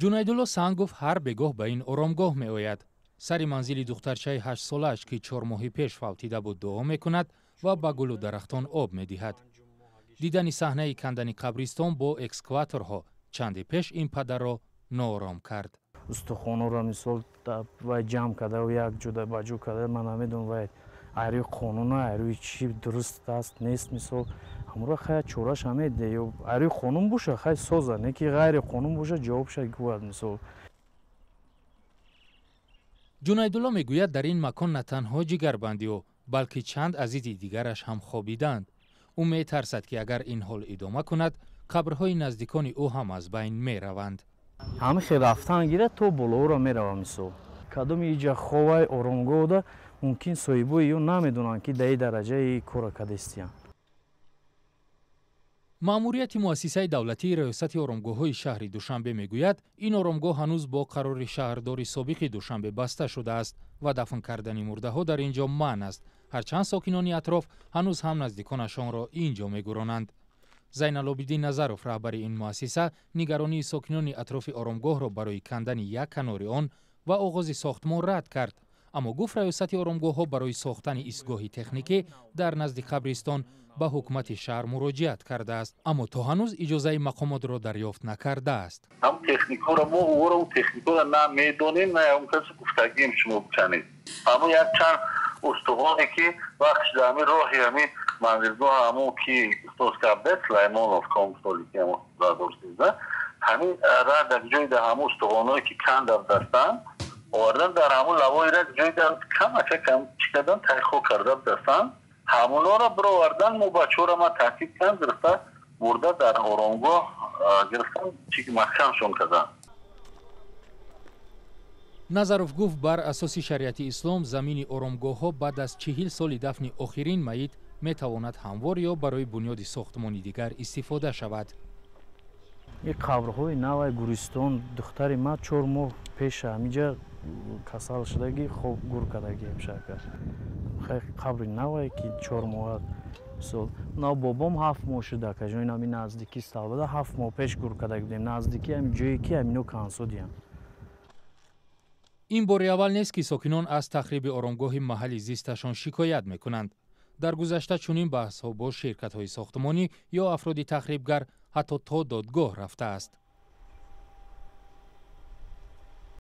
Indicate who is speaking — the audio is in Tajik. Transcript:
Speaker 1: Ҷунайдулло Сангов ҳар бегоҳ ба ин оромгоҳ меояд. Сари манзили духтарчаи 8-солааш, ки 4 моҳи пеш фавтида буд, дуо мекунад ва ба гулу дарахтон об медиҳад. Дидани саҳнаи кандани қабристон бо экскаваторҳо чанде пеш ин падарро ноором кард.
Speaker 2: Устухонҳоро, мисол, вай ҷамъ карда, як ҷуда ба ҷо карда. Ман намедонам, вай айрӯи қонуна, айрӯи чӣ дуруст аст, нест. Мисол, ҳамуро хай чораша медиҳ ё айрӯи қонун боша, хай соза, не ки ғайри қонун боша, ҷавобша гӯяд, мисол.
Speaker 1: Ҷунайдулло мегӯяд, дар ин макон на танҳо ҷигарбанди ӯ, балки чанд азизи дигараш ҳам хобидаанд. Ӯ метарсад, ки агар ин ҳол идома кунад, қабрҳои наздикони ӯ ҳам аз байн мераванд.
Speaker 2: Ҳамин хел рафтан гирад, то болоро мерава. Мисол, кадоми иҷа ховай оромгоҳда, мумкин соҳибои ё намедонанд, ки дар ин дараҷаи кора кадестиянд.
Speaker 1: Маъмурияти муассисаи давлатии Раёсати оромгоҳҳои шаҳри Душанбе мегӯяд, ин оромгоҳ ҳанӯз бо қарори шаҳрдори собиқи Душанбе баста шудааст ва дафн кардани мурдаҳо дар ин ҷо манъ аст, ҳарчанд сокинони атроф ҳанӯз ҳам наздиконашонро ин ҷо мегӯронанд. Зайналобиддин Назаров, раҳбари ин муассиса, нигаронии сокинони атрофи оромгоҳро барои кандани як канори он ва оғози сохтмон рад кард, аммо гуфт, Раёсати оромгоҳҳо барои сохтани истгоҳи техникӣ дар назди қабристон ба ҳукумати шаҳр муроҷиат кардааст, аммо то ҳанӯз иҷозаи мақомотро дарёфт накардааст.
Speaker 3: Ҳам техникҳоро мо ӯро техникҳоро на медонем, на он каси гуфтагием шумо биканед. Ҳамо як чанд устухоне, ки вақтш дар ҳамин роҳи ҳамин манзилгоҳ, ҳамо ки устоз карда Сулаймонов комсоли, ки ҳамин ра дар ҷои дар ҳамо устухоное, ки канда дастанд овардан, дар ҳамон лавои ра ҷои дар камака кам чӣ кардан, тайхо карда дастанд, ҳамонҳоро бировардан. Мо бачаҳоро ман таҳдид кардам, гирифта бурда дар оромгоҳ гирифтан, чи маҳкамшон карданд.
Speaker 1: Назаров гуфт, бар асоси шариати ислом замини оромгоҳҳо баъд аз 40 соли дафни охирин майит метавонад ҳамвор ё барои бунёди сохтмони дигар истифода шавад.
Speaker 2: Ин қабрҳои навай гӯристон. Духтари ман 4 моҳ пеша ҳаминҷа касал шудагӣ, хоб гур кардагӣ шака. Қабри навае, ки 4 моҳ, мисол, нав бобом 7 моҳ шуда, кажои нами наздикӣ ставлада, 7 моҳ пеш гур карда будем, наздики ҳамин ҷое, ки ҳамино кансодиянд.
Speaker 1: Ин бори аввал нест, ки сокинон аз тахриби оромгоҳи маҳалли зисташон шикоят мекунанд. Дар гузашта чунин баҳсҳо бо ширкатҳои сохтмонӣ ё афроди тахрибгар ҳатто то додгоҳ рафтааст.